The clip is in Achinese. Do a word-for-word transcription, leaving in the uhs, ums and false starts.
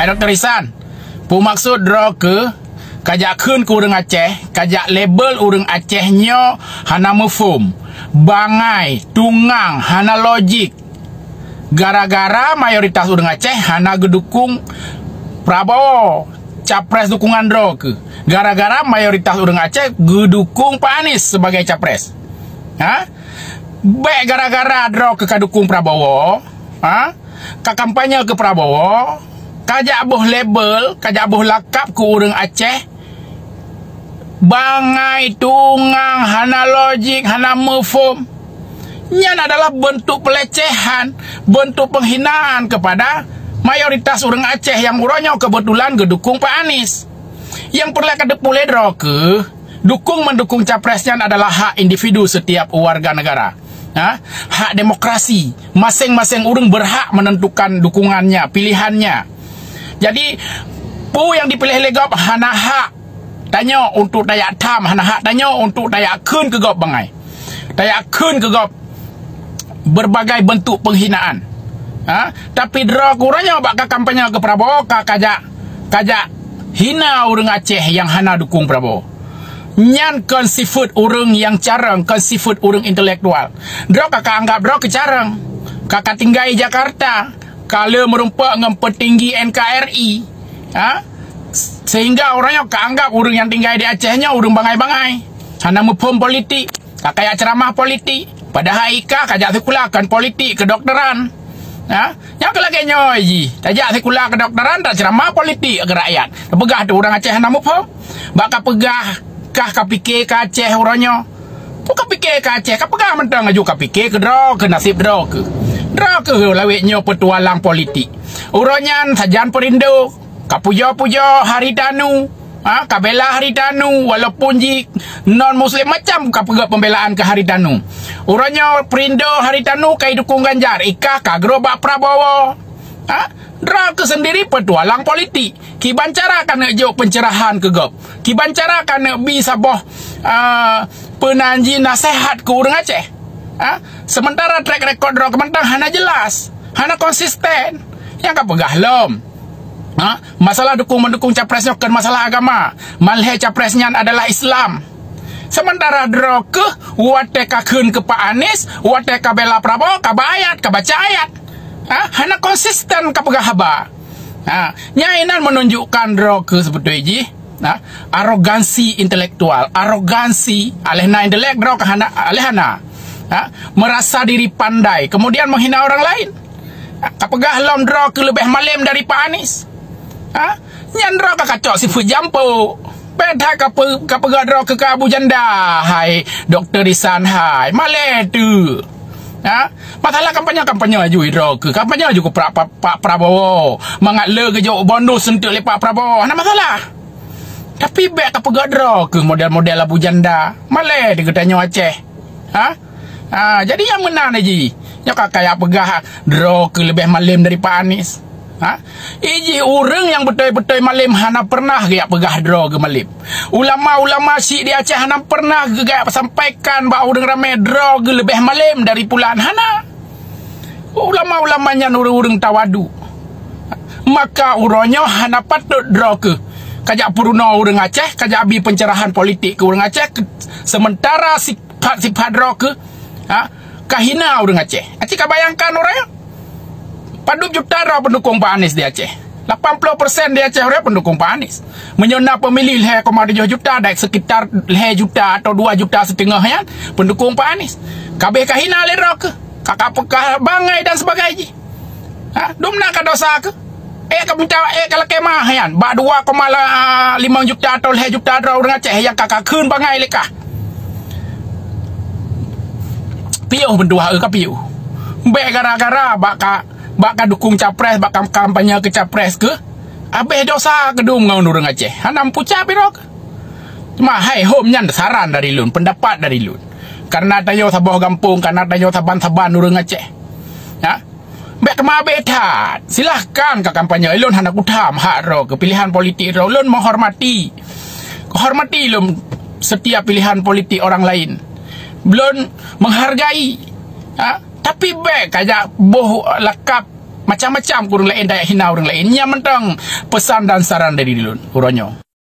Doktor Isan, peue maksud droe keuh kajak kheun keu ureuëng Aceh, kajak label ureuëng Aceh nyoe hana muphom, bangai, tungang, hana lojik. Gara-gara mayoritas ureuëng Aceh hana geudukung Prabowo, capres dukungan droe keuh. Gara-gara mayoritas ureuëng Aceh geudukung Pak Anies sebagai capres. Ha? Bék gara-gara droe keuh ka dukung Prabowo, ha? Ka kampanye keu Prabowo, kajak boh label, kajak boh lakab keu ureuëng Aceh, bangai, tungang, hana lojik, hana muphom. Nyan adalah bentuk pelecehan, bentuk penghinaan kepada mayoritas ureuëng Aceh nyang uroe nyoe kebetulan geudukung Pak Anies. Nyang peureulée ka teupeue lé droe keuh, dukung mendukung capres nyan adalah hak individu setiap warga negara. Ha? Hak demokrasi. Maséng-maséng ureuëng berhak menentukan dukungannya, pilihannya. Jadi, peue nyang dipiléh lé gob hana hak tanyoe untuk tajak tham, hana hak tanyoe untuk tajak kheun keu gob bangai. Tajak kheun keu gob berbagai bentuk penghinaan. Ha? Tapi droe keuh uroe nyoe bak ka kampanye keu Prabowo, ka kajak, kajak hina ureuëng Aceh nyang hana dukung Prabowo. Nyan kon sifeuet ureuëng nyang carông, kon sifeuet ureuëng intelektual. Droe ka, ka anggap droe keu carông. Ka, ka tinggai Jakarta, ka le meurumpok ngon peutinggi N K R I. Ha? Sehingga ureuëng nyoe ka anggap ureuëng nyang tinggai di Aceh nyoe ureuëng bangai-bangai. Hana muphom politik. Ka kajak ceramah politik, padahai i kah kajak sikula kon politik kedokteran. Ha? Nyang keu lagée nyoe jih, tajak sikula kedokteran, taceramah politik keu rakyat. Tapeugah tu ureuëng Aceh hana muphom. Bak kapeugah kah kapike keu Aceh uroe nyoe. Peue kapike keu Aceh, kapeugah mantong laju kapike keu droe, keu naseb droe keuh. Droe keuh lawét nyoe petualang politik. Uroe nyan sajan Perindo, kapujoe-pujoe Haritanu, ha, kabela Haritanu, walaupun jih non muslim, macam kapeugah pembelaan keu Haritanu. Uroe nyoe Perindo Haritanu ka idukung Ganjar, i kah ka groe bak Prabowo. Ha? Droe keuh sendiri petualang politik. Kiban cara ka neuk jok pencerahan keu gob. Kiban cara ka neuk bi saboh, ah, peunan jih nasehat keu ureuëng Aceh. Ha? Sementara track record droe keuh mantong hana jelas, hana konsisten. Nyang kapeugah lom. Ha? Masalah dukung mendukung capres nyoe kon masalah agama. Man lhée capres nyan adalah Islam. Sementara droe keuh watée ka kheun keu Pak Anies, watée ka bela Prabowo, ka ba ayat, ka baca ayat. Ha? Hana konsisten kapeugah haba. Ha? Nyan inan menunjukkan droe keuh sebetul jih, ha? Arogansi intelektual, arogansi, aléh na intelek droe keuh hana, aléh hana. Ha? Merasa diri pandai, kemudian menghina orang lain. Kapeugah lom droe keuh leubeh malem dari Pak Anies. Ha? Nyan droe ka kacok sifeuet jampo. Bék that kape-, kapeugah droe keuh keu Abu Janda, hai Doktor Isan hai. Malem tu. Ha? Masalah kampanye, kampanye aju droe keuh. Kampanye aju keu pra-, pa-, Pak Prabowo. Mangat le geujok bonus untuk lé Pak Prabowo. Hana masalah. Tapi bék kapeugah droe keuh model-model Abu Janda. Malem di geutanyoe Aceh. Ha? Ha, jadi nyang meunan jih. Nyoe ka kajak peugah droe keuh leubeh malem dari Pak Anies. Ha? Ijih ureuëng nyang beutôi-beutôi malem hana pernah geujak peugah droe keuh malem. Ulama-ulama syiek di Aceh hana pernah geujak sampaikan bak ureuëng ramé droe keuh leubeh malem dari pulan. Hana. Ulama-ulama nyan ureuëng-ureuëng tawadu. Maka uroe nyoe hana patôt droe keuh kajak peurunoe ureuëng Aceh, kajak bi pencerahan politik keu ureuëng Aceh, ke-, sementara si sifat-sifat droe keuh, ha, ka hina ureuëng Aceh. Aceh ka bayangkan uroe nyoe. Padub juta droe pendukung Pak Anies di Aceh. Lapan puluh persen di Aceh uroe pendukung Pak Anies. Meunyoe na pemilih lhée koma tujoh juta, dan sekitar lhée juta atau dua juta setengah nyan pendukung Pak Anies. Kabeh ka hina lé droe keuh. Ka, ka, ka bangai dan sebagainya. Ha, dum na ka dosa keuh? Eh, ka minta, eh, ka lakée mah nyan. Bak dua koma limong juta atau lhée juta droe ureuëng Aceh nyang ka, ka kheun bangai lé kah. Piôh meutuah, eh, ka piôh. Bék gara-gara bak ka, bak ka dukung capres, bak ka kampanye keu capres keuh. Abeh dosa keudum ngon ureuëng Aceh. Hana meupucap droe keuh. Cuma hai hom nyan saran dari lôn, pendapat dari lôn. Karena tanyoe saboh gampông, karena tanyoe saban-saban ureuëng Aceh. Ha? Bék teuma abéh that. Silahkan ka kampanye. Lôn hana kutham hak droe keuh, pilihan politik droe. Lôn menghormati. Hormati lôn setiap pilihan politik orang lain. Lôn menghargai. Ha? Tapi bék kajak boh lakab Macam-macam ureuëng laén tajak hina ureuëng laén. Nyan mantong pesan dan saran dari lôn uroe nyoe.